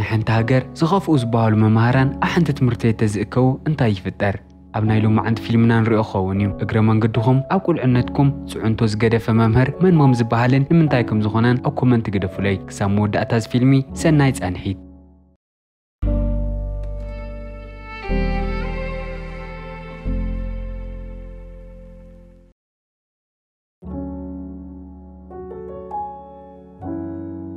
ሓንቲ ሃገር ዝኸፍኡ ዝበሃሉ መማህራን ኣብ ሓንቲ ትምህርቲ ቤት ተዝእከቡ እንታይ ይፍጠር? ኣብ ናይ ሎማዓንቲ ፊልምና ንሪኦ ክኸውን እዩ። እግረ መንገድኹም ኣብ ቁልዕነትኩም ፅዕንቶ ዝገደፈ መምህር መን ከም ዝበሃልን ንምንታይ ከም ዝኾነን ኣብ ኮመንት ግደፉለይ። ክሳብ መወዳእታ እዚ ፊልሚ ሰናይ ፃንሒት።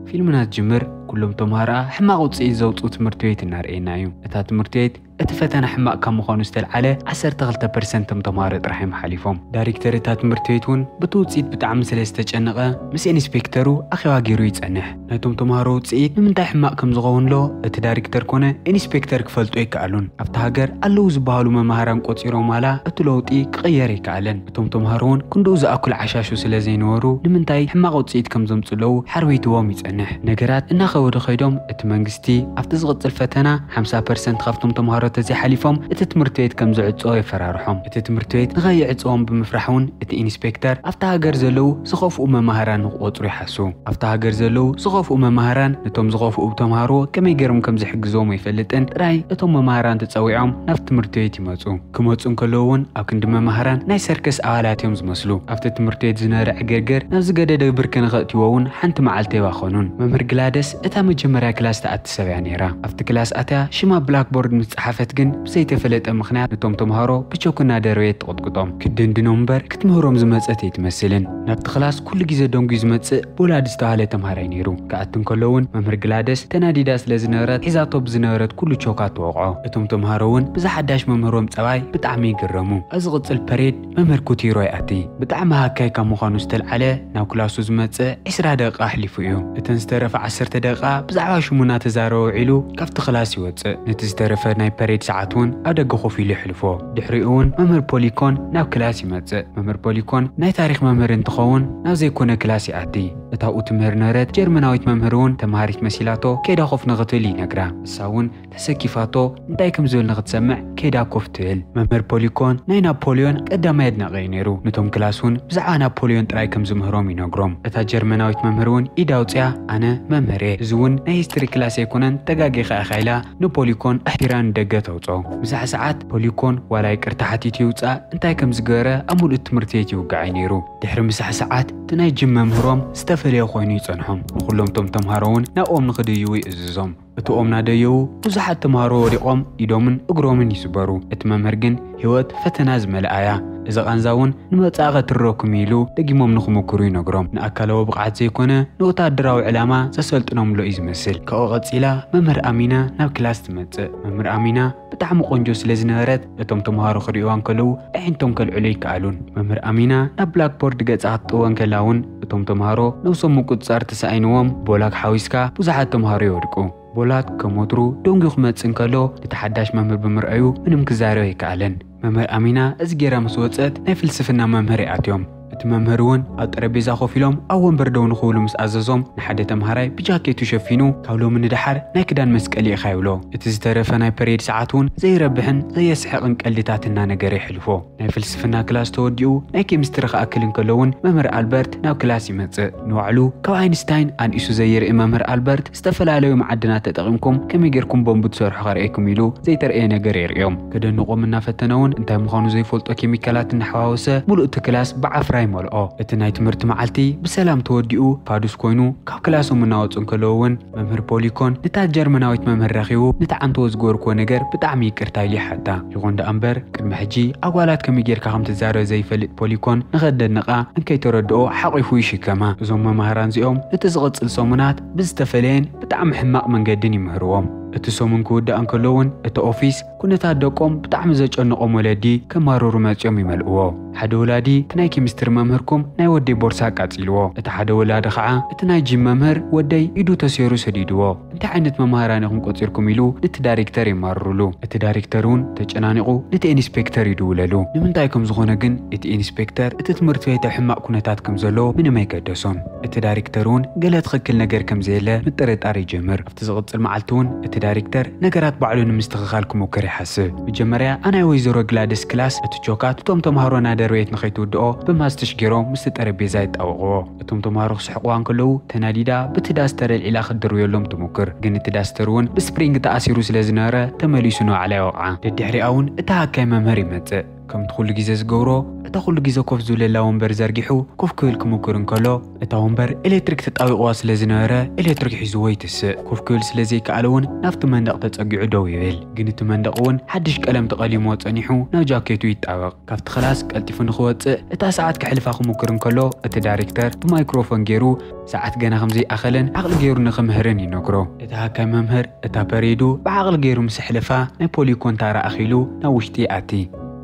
ፊልምና ዝጅምር ኩሎም ተምሃሮኣ ሕማቕ ውፅኢት ዘውፅኡ ትምህርቲ ቤት እናርኤና እዩ። እታ ትምህርቲ ቤት እቲ ፈተና ሕማቕ ካብ ምዃኑ ዝተልዓለ ዓሰርተ ክልተ ፐርሰንት ቶም ተምሃሮ ጥራሕ እዮም ሓሊፎም። ዳይሬክተር እታ ትምህርቲ ቤት እውን ብቲ ውፅኢት ብጣዕሚ ስለ ዝተጨነቐ ምስ ኢንስፔክተሩ ኣኼባ ገይሩ ይጸንሕ። ናይቶም ተምሃሮ ውፅኢት ንምንታይ ሕማቕ ከም ዝኸውን ሎ እቲ ዳይሬክተር ኮነ ኢንስፔክተር ክፈልጡ ኣይከኣሉን። ኣብቲ ሃገር ኣለዉ ዝበሃሉ መማህራን ቆፂሮም ዋላ እቲ ለውጢ ክቕየር ኣይከኣለን። እቶም ተምሃሮ እውን ክንድኡ ዝኣክል ዓሻሹ ስለ ዘይነበሩ ንምንታይ ሕማቕ ውፅኢት ከም ዘምፅኡ ለዉ ሓርቢትዎም ይጸንሕ። ነገራት እናኸበዱ ከይዶም እቲ መንግስቲ ኣብቲ ዝቕፅል ፈተና ሓምሳ ፐርሰንት ካብቶም ተምሃሮ ተዘይሓሊፎም እቲ ትምህርቲ ቤት ከም ዝዕፅኦ የፈራርሖም። እቲ ትምህርቲ ቤት ንኸይዕፅዎም ብምፍራሕ እውን እቲ ኢንስፔክተር ኣብቲ ሃገር ዘለዉ ዝኸፍኡ መማህራን ንክቆፅሩ ይሓሱ። ኣብቲ ሃገር ዘለዉ ዝኸፍኡ መማህራን ነቶም ዝኸፍኡ ተምሃሮ ከመይ ገይሮም ከም ዝሕግዝዎም ኣይፈልጥን። ጥራይ እቶም መማህራን ተፀዊዖም ናብ ትምህርቲ ቤት ይመፁ። ክመፁ እንከለዉ እውን ኣብ ክንዲ መማህራን ናይ ሰርከስ ኣባላት እዮም ዝመስሉ። ኣብቲ ትምህርቲ ቤት ዝነበረ ዕግርግር ናብ ዝገደደ ብርኪ ንኸእትይዎ እውን ሓንቲ መዓልቲ ኣይባኸኑን። መምህር ግላደስ እታ መጀመርያ ክላስ ትኣቲ ሰብ እያ ነይራ። ኣብቲ ክላስ ኣትያ ሽማ ብላክቦርድ ምስ ጸሓፈት ግን ብዘይተፈለጠ ምኽንያት ነቶም ተምሃሮ ብቾክ እናደረየት ትቕጥቅጦም። ክትድንድኖም እምበር ክትምህሮም ዝመጸት ኣይትመስልን። ናብቲ ክላስ ኩሉ ግዜ ደንጉዩ ዝመጽእ ቦላድ ዝተባህለ ተምሃራይ ነይሩ። ክኣቱ እንከሎ እውን መምህር ግላደስ ተናዲዳ ስለ ዝነበረት ሒዛቶ ብዝነበረት ኩሉ ቾካ ትወቕዖ። እቶም ተምሃሮ እውን ብዚ ሓዳሽ መምህሮም ጸባይ ብጣዕሚ ይግረሙ። ኣብ ዝቕጽል ፐሬድ መምህር ኩቲሮ ይኣቲ። ብጣዕሚ ሃካይ ካብ ምዃኑ ዝተልዓለ ናብ ክላሱ ዝመጽእ ዕስራ ደቂቓ ኣሕሊፉ እዩ። እተን ዝተረፋ ዓሰርተ ደቂቓ ብዛዕባ ሽሙ እናተዛረበ ውዒሉ ካብቲ ክላስ ይወጽእ። ነቲ ዝተረፈ ናይ ፐሬድ ሰዓት እውን ኣብ ደገ ኮፍ ኢሉ የሕልፎ። ድሕሪኡ እውን መምህር ፖሊኮን ናብ ክላስ ይመጽእ። መምህር ፖሊኮን ናይ ታሪኽ መምህር እንትኸውን ናብ ዘይኮነ ክላስ ይኣቲ። እታ ኣብኡ ትምህር ነበረት ጀርመናዊት መምህር እውን ተምሃሪት መሲላቶ ከይዳ ኮፍ ንኽትብል ይነግራ። እሳ እውን ተሰኪፋቶ እንታይ ከም ዝብል ንኽትሰምዕ ከይዳ ኮፍ ትብል። መምህር ፖሊኮን ናይ ናፖሊዮን ቀዳማይ ኣድናቒ እዩ ነይሩ። ነቶም ክላስ እውን ብዛዕባ ናፖሊዮን ጥራይ ከም ዝምህሮም ይነግሮም። እታ ጀርመናዊት መምህር እውን ኢድ ኣውፅያ ኣነ መምህር እየ፣ እዚ እውን ናይ ሂስትሪ ክላስ ኣይኮነን፣ ተጋጊኻ ኢኻ ኢላ ንፖሊኮን ኣሕቢራ ንደገ ተውፅኦ። ምሳሕ ሰዓት ፖሊኮን ዋላ ይቅርታ ሓቲቱ ይውፃእ እንታይ ከም ዝገበረ ኣብ ሙሉእ ትምህርቲ ቤት ይውጋዕ እዩ ነይሩ። ድሕሪ ምሳሕ ሰዓት እቲ ናይ ጅም መምህሮም ዝተፈለየ ኮይኑ ይፀንሖም። ንኩሎም ቶም ተምሃሮ እውን ናብኦም ንኽድይቡ ይእዝዞም። እቲ ኦም ናደየቡ ብዙሓት ተምሃሮ ወዲቖም ኢዶምን እግሮምን ይስበሩ። እቲ መምህር ግን ህይወት ፈተና ዝመልኣ እያ፣ እዚ ቃንዛ እውን ንመጻኢ ከትርረኩም ኢሉ ደጊሞም ንኽምክሩ ይነግሮም። ንኣካላዊ ብቕዓት ዘይኮነ ንወታደራዊ ዕላማ ዘሰልጥኖምሎ እዩ ዝመስል። ካብኡ ቀጺላ መምህር ኣሚና ናብ ክላስ ትመጽእ። መምህር ኣሚና ብጣዕሚ ቆንጆ ስለ ዝነበረት እቶም ተምሃሮ ክርእይዋ እንከለዉ ኣዒንቶም ከልዕሉ ኣይከኣሉን። መምህር ኣሚና ናብ ብላክቦርድ ገጻ ክትጥወ እንከላ እውን እቶም ተምሃሮ ነብሶም ምቁጽጻር ተሳኢንዎም ቦላክ ሓዊስካ ብዙሓት ተምሃሮ ይወድቁ። ቦላክ ከም ወትሩ ደንጉዩ ክመጽእ እንከሎ ነቲ ሓዳሽ መምህር ብምርኣዩ ምንም ክዛረብ ኣይከኣለን። መምህር ኣሚና እዚ ጌራ ምስ ወጸት ናይ ፍልስፍና መምህር ይኣትዮም። እቲ መምህር እውን ኣብ ጠረጴዛ ኮፍ ኢሎም ኣብ ወንበር ደው ንኽብሉ ምስ ኣዘዞም ንሓደ ተምሃራይ ብጃኬቱ ሸፊኑ ካብ ሎሚ ንደሓር ናይ ክዳን መስቀሊ ኢኻ ይብሎ። እቲ ዝተረፈ ናይ ፐሬድ ሰዓት እውን ዘይረብሕን ዘየስሕቕን ቀልድታት እናነገረ የሕልፎ። ናይ ፍልስፍና ክላስ ተወዲኡ ናይ ኬሚስትሪ ክኣክል እንከሎ እውን መምህር ኣልበርት ናብ ክላስ ይመጽእ። ንባዕሉ ካብ ኣይንስታይን ኣንኢሱ ዘይርኢ መምህር ኣልበርት ዝተፈላለዩ መዓድናት ተጠቒምኩም ከመይ ጌርኩም ቦምብ ትሰርሑ ከርእየኩም ኢሉ ዘይተርእየ ነገር የርእዮም። ከደንቖም እናፈተነ እውን እንታይ ምዃኑ ዘይፈልጦ ኬሚካላት እናሓዋወሰ ሙሉእ እቲ ክላስ ብዓፍራ ይመልኦ። እቲ ናይ ትምህርቲ መዓልቲ ብሰላም ተወዲኡ ፋዱስ ኮይኑ ካብ ክላሶም እናወፁ እንከለዉ እውን መምህር ፖሊኮን ነታ ጀርመናዊት መምህር ረኺቡ ንትዓንተዎ ዝገበርክዎ ነገር ብጣዕሚ ይቅርታ ኢሉ ይሓታ። ይኹን ደኣ እምበር ቅድሚ ሕጂ ኣጓላት ከመይ ጌርካ ከም ትዛረብ ዘይፈልጥ ፖሊኮን ንኸደንቓ እንከይተረድኦ ሓቒፉ ይሽከማ። እዞም መማህራን እዚኦም ነቲ ዝቕጽል ሰሙናት ብዝተፈለየን ብጣዕሚ ሕማቕ መንገድን ይምህርዎም። እቲ ሰሙን ክውዳእ እንከሎ እውን እቲ ኦፊስ ኩነታት ደቆም ብጣዕሚ ዘጨንቖም ወለዲ ከማርሩ መጺኦም ይመልእዎ። ሓደ ወላዲ እቲ ናይ ኬሚስትሪ መምህርኩም ናይ ወደይ ቦርሳ ኣቃጺልዎ። እቲ ሓደ ወላዲ ኸዓ እቲ ናይ ጂም መምህር ወደይ ኢዱ ተሰይሩ ሰዲድዎ። እንታይ ዓይነት መማህራን ኢኹም ቆጺርኩም ኢሉ ነቲ ዳይሬክተር የማርርሉ። እቲ ዳይሬክተር እውን ተጨናኒቑ ነቲ ኢንስፔክተር ይድውለሉ። ንምንታይ ከም ዝኾነ ግን እቲ ኢንስፔክተር እቲ ትምህርቲ ቤት ኣብ ሕማቕ ኩነታት ከም ዘሎ ምንም ኣይገደሶን። እቲ ዳይሬክተር እውን ገለ ትኽክል ነገር ከም ዘየለ ምጥርጣር ይጀምር። ኣብቲ ዝቕጽል መዓልቲ እውን እቲ ዳይሬክተር ነገራት ባዕሉ ንምስትኽኻል ክሞክር ሓስብ። መጀመርያ ኣናይ ወይዘሮ ግላደስ ክላስ እቲ ቾካት እቶም ተምሃሮ ናደርቤት ንኸይትውድኦ ብማስትሽ ገይሮም ምስቲ ጠረጴዛ ይጣወቕዎ። እቶም ተምሃሮ ክስሕቕዋ እንከለዉ ተናዲዳ ብቲ ዳስተር ኣልዒላ ክትድርብየሎም ትሙክር፣ ግን እቲ ዳስተር እውን ብስፕሪንግ ተኣሲሩ ስለ ዝነበረ ተመሊሱ ንባዕላ ይወቕዓ። ደድሕሪኣ እውን እቲ ሃካይ መምህር ይመጽእ። ከምቲ ኩሉ ግዜ ዝገብሮ፣ እታ ኩሉ ግዜ ኮፍ ዝብለላ ወንበር ዘርጊሑ ኮፍ ክብል ክምኩር እንከሎ፣ እታ ወንበር ኤሌክትሪክ ተጣቢቕዋ ስለ ዝነበረ ኤሌክትሪክ ሒዝዎ ይትስእ። ኮፍ ክብል ስለ ዘይከኣለ እውን ናብቲ መንደቕ ተጸጊዑ ደው ይብል። ግን እቲ መንደቕ እውን ሓድሽ ቀለም ተቐሊምዎ ጸኒሑ ናብ ጃኬቱ ይጣበቕ። ካብቲ ክላስ ቀልጢፉ ንኽወጽእ እታ ሰዓት ክሕልፋ ክምኩር እንከሎ፣ እቲ ዳይሬክተር ብማይክሮፎን ገይሩ ሰዓት ገና ከም ዘይኣኸለን ዓቕሊ ገይሩ ንኽምህርን ይነግሮ። እቲ ሃካይ መምህር እታ ፐሬዱ ብዓቕሊ ገይሩ ምስ ኣሕለፋ ናይ ፖሊኮን ታራ ኣኺሉ ናብ ውሽጢ ይኣቲ።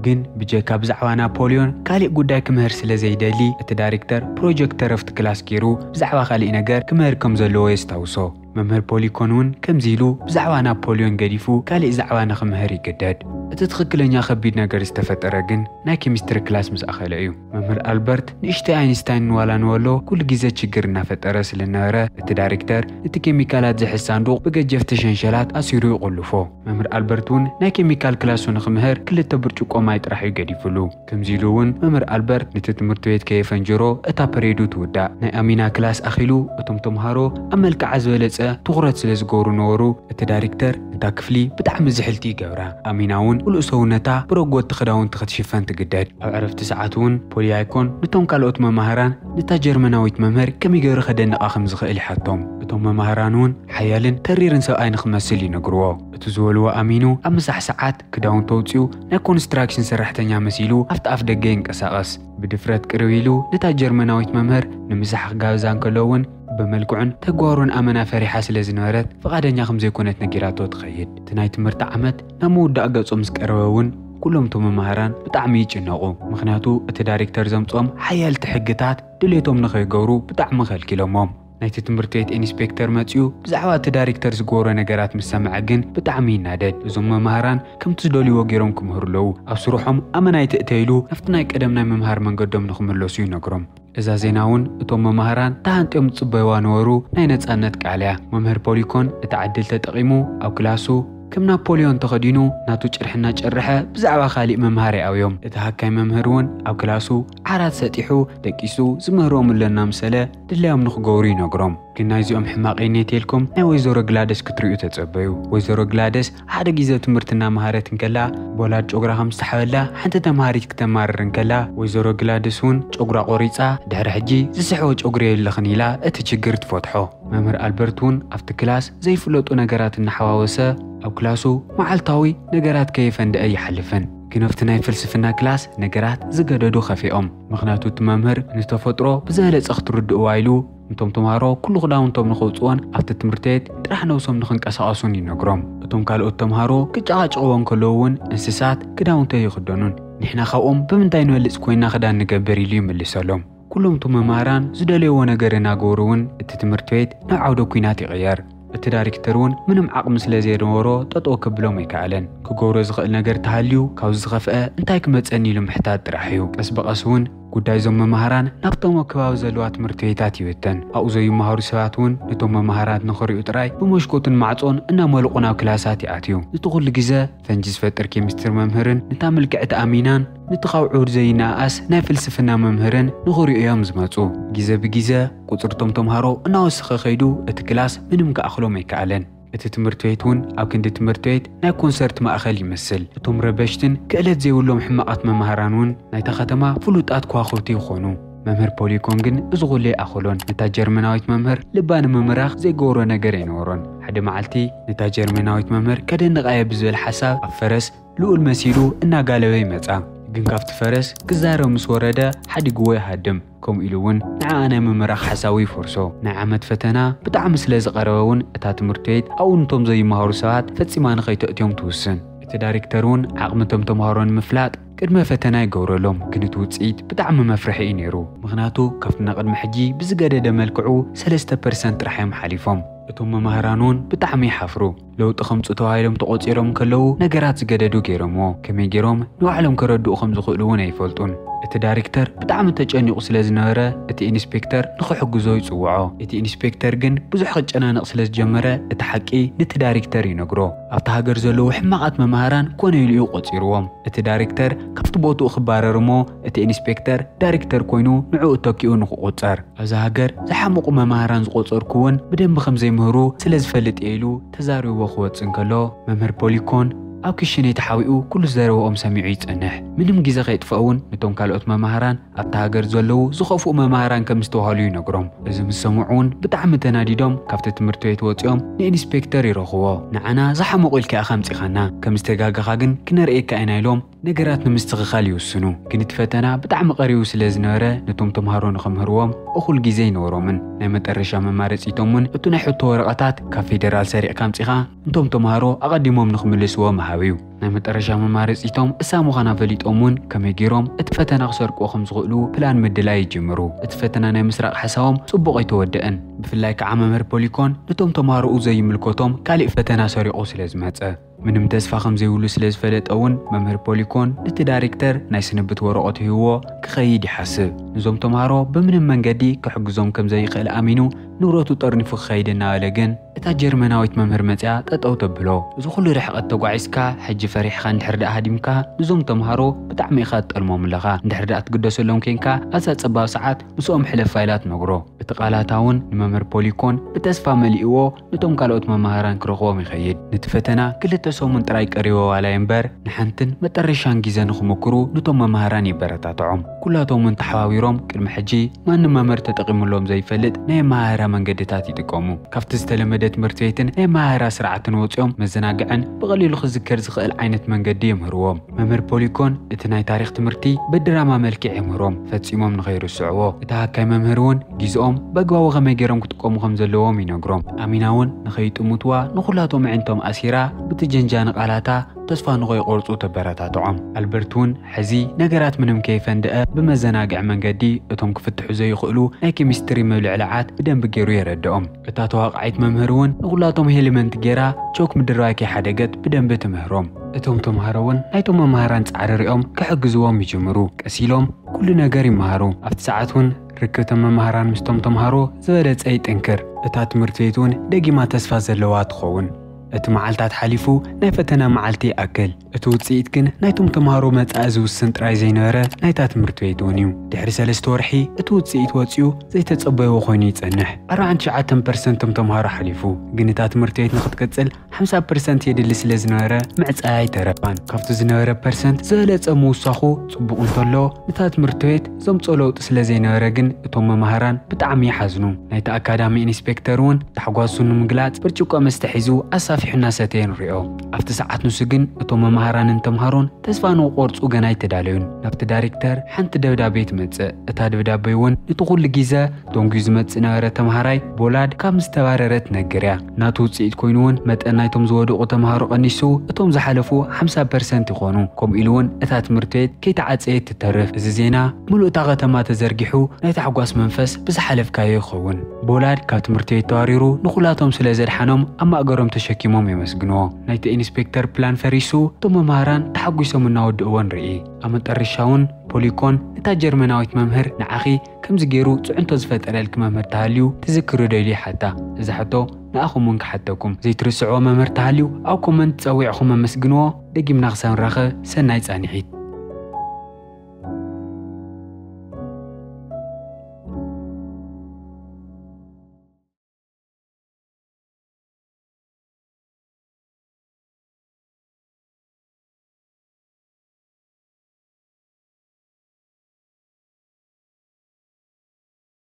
ግን ብጀካ ብዛዕባ ናፖሊዮን ካሊእ ጉዳይ ክምህር ስለ ዘይደሊ፣ እቲ ዳይሬክተር ፕሮጀክተር ኣብቲ ክላስ ገይሩ ብዛዕባ ካሊእ ነገር ክምህር ከም ዘለዎ የስታውሶ። መምህር ፖሊኮን እውን ከምዚ ኢሉ ብዛዕባ ናፖሊዮን ገዲፉ ካሊእ ዛዕባ ንኽምህር ይግደድ። እቲ ትኽክለኛ ከቢድ ነገር ዝተፈጠረ ግን ናይ ኬሚስትሪ ክላስ ምስ ኣኸለ እዩ። መምህር ኣልበርት ንእሽተይ ኣይንስታይን ዋላ ንወሎ ኩሉ ግዜ ችግር እናፈጠረ ስለ ነበረ፣ እቲ ዳይሬክተር ነቲ ኬሚካላት ዝሕዝ ሳንዱቕ ብገጀፍቲ ሸንሸላት ኣሲሩ ይቑልፎ። መምህር ኣልበርት እውን ናይ ኬሚካል ክላሱ ንኽምህር ክልተ ብርጭቆ ማይ ጥራሕ እዩ ገዲፉሉ። ከምዚ ኢሉ እውን መምህር ኣልበርት ነቲ ትምህርቲ ቤት ከየፈንጀሮ እታ ፐሬዱ ትውዳእ። ናይ ኣሚና ክላስ ኣኺሉ እቶም ተምሃሮ ኣብ መልክዓ ዝበለጸ ትኹረት ስለ ዝገብሩ ነበሩ፣ እቲ ዳይሬክተር እታ ክፍሊ ብጣዕሚ ዝሕልቲ ይገብራ። ኣሚና እውን ሙሉእ ሰውነታ ብረጎድቲ ክዳውንቲ ክትሽፈን ትግደድ። ኣብ ዕረፍቲ ሰዓት እውን ፖሊያይኮን ነቶም ካልኦት መማህራን ነታ ጀርመናዊት መምህር ከመይ ገይሩ ከደንቓ ከም ዝኽእል ይሓቶም። እቶም መማህራን እውን ሓያልን ተሪርን ሰብኣይ ንኽመስል ይነግርዎ። እቲ ዝበልዎ ኣሚኑ ኣብ ምሳሕ ሰዓት ክዳውንቲ ኣውጺኡ ናይ ኮንስትራክሽን ሰራሕተኛ መሲሉ ኣብቲ ኣፍ ደገ ይንቀሳቐስ። ብድፍረት ቅርብ ኢሉ ነታ ጀርመናዊት መምህር ንምሳሕ ክጋብዛ እንከሎ እውን ብመልክዑን ተግባሩን ኣመና ፈሪሓ ስለ ዝነበረት ፍቓደኛ ከም ዘይኮነት ነጊራቶ ትኸይድ። እቲ ናይ ትምህርቲ ዓመት ናብ ምውዳእ ገጹ ምስ ቀረበ እውን ኩሎም እቶም መማህራን ብጣዕሚ ይጭነቑ። ምኽንያቱ እቲ ዳይሬክተር ዘምጽኦም ሓያልቲ ሕግታት ድሌቶም ንኸይገብሩ ብጣዕሚ ከልኪሎሞም። ናይቲ ትምህርቲ ቤት ኢንስፔክተር መጺኡ ብዛዕባ እቲ ዳይሬክተር ዝገብሮ ነገራት ምስ ሰምዐ ግን ብጣዕሚ ይናደድ። እዞም መማህራን ከምቲ ዝደልይዎ ገይሮም ክምህሩ ኣለዉ። ኣብ ስርሖም ኣመና ኣይትእተ ኢሉ ናብቲ ናይ ቀደም ናይ ምምሃር መንገዶም ንኽምለሱ ይነግሮም። እዛ ዜና እውን እቶም መማህራን ተሃንጥዮም ዝጽበይዋ ነበሩ ናይ ነጻነት ቃል እያ። መምህር ፖሊኮን እቲ ዕድል ተጠቒሙ ኣብ ክላሱ ከም ናፖሊዮን ተኸዲኑ ናቱ ጭርሒ እናጨርሐ ብዛዕባ ካሊእ መምሃር ይኣብዮም። እቲ ሃካይ መምህር እውን ኣብ ክላሱ ዓራት ሰጢሑ ደቂሱ ዝምህሮም ኣሎ እናምሰለ ድላዮም ንኽገብሩ ይነግሮም። ግን ናይዚኦም ሕማቕ የኔቴልኩም ናይ ወይዘሮ ግላደስ ክትርእዩ ተጸበዩ። ወይዘሮ ግላደስ ሓደ ግዜ ትምህርቲ እናመሃረት እንከላ ብወላድ ጨጉራ ከም ዝተሓበላ ሓንቲ ተምሃሪት ክተማርር እንከላ ወይዘሮ ግላደስ እውን ጨጉራ ቆሪጻ ድሕሪ ሕጂ ዝስሕቦ ጨጉሪ የለኽን ኢላ እቲ ችግር ትፈትሖ። መምህር ኣልበርት እውን ኣብቲ ክላስ ዘይፍለጡ ነገራት እናሓዋወሰ ኣብ ክላሱ መዓልታዊ ነገራት ከየፈንደአ ይሓልፍን። ግን ኣብቲ ናይ ፍልስፍና ክላስ ነገራት ዝገደዱ ከፊኦም። ምኽንያቱ እቲ መምህር ንተፈጥሮ ብዝበለጸ ክትርድእዋ ኢሉ ነቶም ተምሃሮ ኩሉ ክዳውንቶም ንኸውጽኦን ኣብቲ ትምህርቲ ቤት ጥራሕ ነብሶም ንኽንቀሳቐሱን ይነግሮም። እቶም ካልኦት ተምሃሮ ክጨቓጨቕዎ እንከለዉ እውን እንስሳት ክዳውንቲ ኣይኽደኑን። ንሕና ካብኦም ብምንታይ ንበልጽ ኮይና ክዳን ንገብር ኢሉ ይምልሰሎም። ኩሎም እቶም መማህራን ዝደለይዎ ነገር እናገበሩ እውን እቲ ትምህርቲ ቤት ናብ ዓውደ ኲናት ይቕየር። እቲ ዳይሬክተር እውን ምንም ዓቕሚ ስለ ዘይነበሮ ጠጠው ከብሎም ኣይከኣለን። ክገብሮ ዝኽእል ነገር ተሃልዩ ካብዚ ዝኸፍአ እንታይ ክመጸኒ ኢሉ ምሕታት ጥራሕ እዩ። ቀስ ብቐስ እውን ጉዳይ እዞም መማህራን ናብቶም ኣብ ከባቢ ዘለዋ ትምህርቲ ቤታት ይብተን። ኣብኡ ዘይመሃሩ ሰባት እውን ነቶም መማህራን ንኽሪኡ ጥራይ ብመስኮትን ማዕጾን እናመልቑ ናብ ክላሳት ይኣትዩ። ነቲ ኩሉ ግዜ ፈንጂ ዝፈጥር ኬሚስትሪ መምህርን ነታ ምልክዕቲ ኣሚናን ነቲ ካብ ዑር ዘይነኣኣስ ናይ ፍልስፍና መምህርን ንኽሪኡ እዮም ዝመጹ። ግዜ ብግዜ ቁጽሪ እቶም ተምሃሮ እናወሰኸ ከይዱ እቲ ክላስ ምንም ክኣኽሎም ኣይከኣለን። እቲ ትምህርቲ ቤት እውን ኣብ ክንዲ ትምህርቲ ቤት ናይ ኮንሰርት ማእኸል ይመስል። እቶም ረበሽትን ክእለት ዘይብሎም ሕማቓት መማህራን እውን ናይታ ከተማ ፍሉጣት ከዋኽብቲ ይኾኑ። መምህር ፖሊኮን ግን እዚ ኩሉ ኣይኣኸሎን። ነታ ጀርመናዊት መምህር ልባ ንምምራኽ ዘይገብሮ ነገር ኣይነበሮን። ሓደ መዓልቲ ነታ ጀርመናዊት መምህር ከደንቓየ ብዝብል ሓሳብ ኣብ ፈረስ ልኡል መሲሉ እናጋለበ ይመጻ። ግን ካብቲ ፈረስ ክዛረብ ምስ ወረደ ሓዲግዎ ይሃድም። ከምኡ ኢሉ እውን ንዓኣ ናይ ምምራኽ ሓሳቡ ይፈርሶ። ናይ ዓመት ፈተና ብጣዕሚ ስለ ዝቐረበ እውን እታ ትምህርቲ ቤት ኣብኡ ነቶም ዘይመሃሩ ሰባት ፈጺማ ንኸይተእትዮም ትውስን። እቲ ዳይሬክተር እውን ዓቕሚ እቶም ተምሃሮ ንምፍላጥ ቅድመ ፈተና ይገብረሎም፣ ግን እቲ ውጽኢት ብጣዕሚ መፍርሒ እዩ ነይሩ። ምኽንያቱ ካብቲ ናይ ቅድሚ ሕጂ ብዝገደደ መልክዑ ሰለስተ ፐርሰንት ጥራሕ እዮም ሓሊፎም። እቶም መማህራን እውን ብጣዕሚ ይሓፍሩ። ለውጢ ከምፁ ተባሂሎም ተቆፂሮም ከለዉ ነገራት ዝገደዱ ገይሮምዎ። ከመይ ገይሮም ንባዕሎም ከረድኡ ከም ዝኽእሉ እውን ኣይፈልጡን። እቲ ዳይሬክተር ብጣዕሚ ተጨኒቑ ስለ ዝነበረ እቲ ኢንስፔክተር ንኽሕግዞ ይፅውዖ። እቲ ኢንስፔክተር ግን ብዙሕ ክጨናነቕ ስለ ዝጀመረ እቲ ሓቂ ነቲ ዳይሬክተር ይነግሮ። ኣብቲ ሃገር ዘለዉ ሕማቓት መማህራን ኮነ ኢሉ እዩ ቆፂርዎም። እቲ ዳይሬክተር ካብቲ ቦትኡ ክባረር እሞ እቲ ኢንስፔክተር ዳይሬክተር ኮይኑ ንዕኡ ተኪኡ ንክቑፀር። ኣብዚ ሃገር ዝሓመቑ መማህራን ዝቆፀርኩ እውን ብደንቢ ከም ዘይምህሩ ስለ ዝፈልጥ እየ ኢሉ ተዛሪቦ ክወፅእ እንከሎ መምህር ፖሊኮን ኣብ ክሽነይ ተሓቢኡ ኩሉ ዝዘረብኦም ሰሚዑ ይፀንሕ። ምንም ግዜ ከይጥፍኦ እውን ነቶም ካልኦት መማህራን ኣብቲ ሃገር ዘለዉ ዝኸፍኡ መማህራን ከም ዝተባህሉ ይነግሮም። እዚ ምስ ሰምዑ እውን ብጣዕሚ ተናዲዶም ካብቲ ትምህርቲ ቤት ወፂኦም ንኢንስፔክተር ይረኽቦ። ንዓና ዝሓመቑ ኢልካ ኢኻ ኣምፂኻና፣ ከም ዝተጋገኻ ግን ክነርእየካ ኢና ኢሎም ነገራት ንምስትኽኻል ይውስኑ። ግን እቲ ፈተና ብጣዕሚ ቀሪቡ ስለ ዝነበረ ነቶም ተምሃሮ ንኸምህርዎም እኹል ግዜ ኣይነበሮምን። ናይ መጠረሻ መማረፂቶም እውን እቱ ናይ ሕቶ ወረቐታት ካብ ፌደራል ሰሪቕካ ኣምፂኻ እንቶም ተምሃሮ ኣቐዲሞም ንኽምልስዎ ምሃብ እዩ። ናይ መጠረሻ መማረፂቶም እሳ ምዃና ፈሊጦም እውን ከመይ ገይሮም እቲ ፈተና ክሰርቅዎ ከም ዝኽእሉ ፕላን ምድላይ ይጅምሩ። እቲ ፈተና ናይ ምስራቕ ሓሳቦም ፅቡቕ ኣይተወደአን። ብፍላይ ከዓ መምህር ፖሊኮን ነቶም ተምሃሮኡ ዘይምልከቶም ካሊእ ፈተና ሰሪቑ ስለ ዝመፀ ምንም ተስፋ ከም ዘይብሉ ስለ ዝፈለጠ እውን መምህር ፖሊኮን ነቲ ዳይሬክተር ናይ ስንብት ወረቐት ሂብዎ ክኸይድ ይሓስብ። ንዞም ተምሃሮ ብምንም መንገዲ ክሕግዞም ከም ዘይኽእል ኣሚኑ ንብረቱ ጠርኒፉ ክኸይድ እናበለ ግን እታ ጀርመናዊት መምህር መፅያ ጠጠው ተብሎ። እዚ ኩሉ ርሕቐት ተጓዒዝካ ሕጂ ፈሪሕኻ እንድሕር ደኣ ሃዲምካ ንዞም ተምሃሮ ብጣዕሚ ኢኻ ትጠልሞም ኣለኻ። እንድሕር ደኣ ትግደሰሎም ኬንካ ኣብዛ ፀባብ ሰዓት ምስኦም ሕለፍ ኢላ ትነግሮ። እቲ ቃላታ እውን ንመምህር ፖሊኮን ብተስፋ መሊእዎ ነቶም ካልኦት መማህራን ክረኽቦም ይኸይድ። ነቲ ፈተና ክልተ ሰሙን ጥራይ ቀሪቦ ዋላ እምበር ንሓንትን መጠረሻን ግዜ ንኽምክሩ ነቶም መማህራን የበረታትዖም። ኩላቶም እውን ተሓባቢሮም ቅድሚ ሕጂ ማንም መምህር ተጠቒሙሎም ዘይፈልጥ ናይ ኣመሃህራ መንገድታት ይጥቀሙ። ካብቲ ዝተለመደ ትምህርቲ ቤትን ናይ ኣመሃህራ ስርዓትን ወፂኦም መዘናግዕን ብቐሊሉ ክዝከር ዝኽእል ዓይነት መንገዲ የምህርዎም። መምህር ፖሊኮን እቲ ናይ ታሪኽ ትምህርቲ ብድራማ መልክዕ የምህሮም ፈፂሞም ንኸይርስዕዎ። እቲ ሃካይ መምህር እውን ግዜኦም በግባቡ ከመይ ገይሮም ክጥቀሙ ከም ዘለዎም ይነግሮም። ኣሚና እውን ንኸይጥምትዋ ንኹላቶም ኣዒንቶም ኣሲራ ብቲ ጀንጃኒ ቃላታ ተስፋ ንኸይቆርፁ ተበረታትዖም። ኣልበርት እውን ሕዚ ነገራት ምንም ከይፈንደአ ብመዘናግዒ መንገዲ እቶም ክፍትሑ ዘይኽእሉ ናይ ኬሚስትሪ ምብልዕላዓት ብደንቢ ገይሩ የረድኦም። እታ ተዋቃዒት መምህር እውን ንኹላቶም ሄልመንት ገይራ ቾክ ምድርባይ ከይሓደገት ብደንቢ ትምህሮም። እቶም ተምሃሮ እውን ናይቶም መምሃራን ፃዕሪ ሪኦም ክሕግዝዎም ይጅምሩ። ቀስ ኢሎም ኩሉ ነገር ይመሃሩ። ኣብቲ ሰዓት እውን ርክብቶም መምሃራን ምስቶም ተምሃሮ ዝበለፀ ይጥንክር። እታ ትምህርቲ ቤት እውን ደጊማ ተስፋ ዘለዋ ትኸውን። እቲ መዓልታት ሓሊፉ ናይ ፈተና መዓልቲ ይኣክል። እቲ ውፅኢት ግን ናይቶም ተምሃሮ መጻኢ ዝውስን ጥራይ ዘይነበረ ናይታ ትምህርቲ ቤት እውን እዩ። ድሕሪ ሰለስተ ወርሒ እቲ ውፅኢት ወፂኡ ዘይተጸበይዎ ኮይኑ ይጸንሕ። ኣርባዓን ትሽዓተን ፐርሰንት ቶም ተምሃሮ ሓሊፉ። ግን እታ ትምህርቲ ቤት ንክትቅጽል ሓምሳ ፐርሰንት የድሊ ስለ ዝነበረ ምዕጻያ ኣይተረፋን። ካብቲ ዝነበረ ፐርሰንት ዝበለጸ ምውሳኹ ጽቡቕ እንተሎ፣ ንታ ትምህርቲ ቤት ዘምጾ ለውጢ ስለ ዘይነበረ ግን እቶም መማህራን ብጣዕሚ ይሓዝኑ። ናይቲ ኣካዳሚ ኢንስፔክተር እውን ታሕጓሱ ንምግላጽ ብርጭቆ መስተ ሒዙ ኣሳፊሑ እናሰተየ ንሪኦ። ኣብቲ ሰዓት ንሱ ግን እቶም መማህራንን ተምሃሮን ተስፋ ንክቆርጹ ገና ኣይተዳለዩን። ናብቲ ዳይሬክተር ሓንቲ ደብዳቤ ትመጽእ። እታ ደብዳቤ እውን ነቲ ኩሉ ግዜ ደንጉዩ ዝመጽእ ነበረ ተምሃራይ ቦላድ ካብ ምስተባረረት ነግርያ። ናቱ ውጽኢት ኮይኑ እውን መጠን ናይቶም ዝወደቑ ተምሃሮ ቀኒሱ እቶም ዝሓለፉ ሓምሳ ፐርሰንት ይኾኑ። ከምኡ ኢሉ እውን እታ ትምህርቲ ቤት ከይተዓጸየት ትተርፍ። እዚ ዜና ምሉእ እታ ከተማ ተዘርጊሑ ናይ ታሕጓስ መንፈስ ብዝሓለፍካዮ ይኸውን። ቦላድ ካብ ትምህርቲ ቤት ተባሪሩ ንኹላቶም ስለ ዘድሓኖም ኣብ ማእገሮም ተሸኪሞም የመስግንዎ። ናይቲ ኢንስፔክተር ፕላን ፈሪሱ እቶም መምሃራን ተሓጒሶም እናወድእዎ ንርኢ። ኣብ መጠረሻ እውን ፖሊኮን ነታ ጀርመናዊት መምህር ንዓኺ ከምዚ ገይሩ ጽዕንቶ ዝፈጠረልኪ መምህር ተሃልዩ ትዝክሪ ዶ ኢሉ ይሓታ። እዛ ሕቶ ንኣኹም እውን ክሓተኩም። ዘይትርስዕዎ መምህር ተሃልዩ ኣብ ኮመንት ጸዊዕኹም ኣመስግንዎ። ደጊምና ክሳብ ንራኸብ ሰናይ ጻንሒት።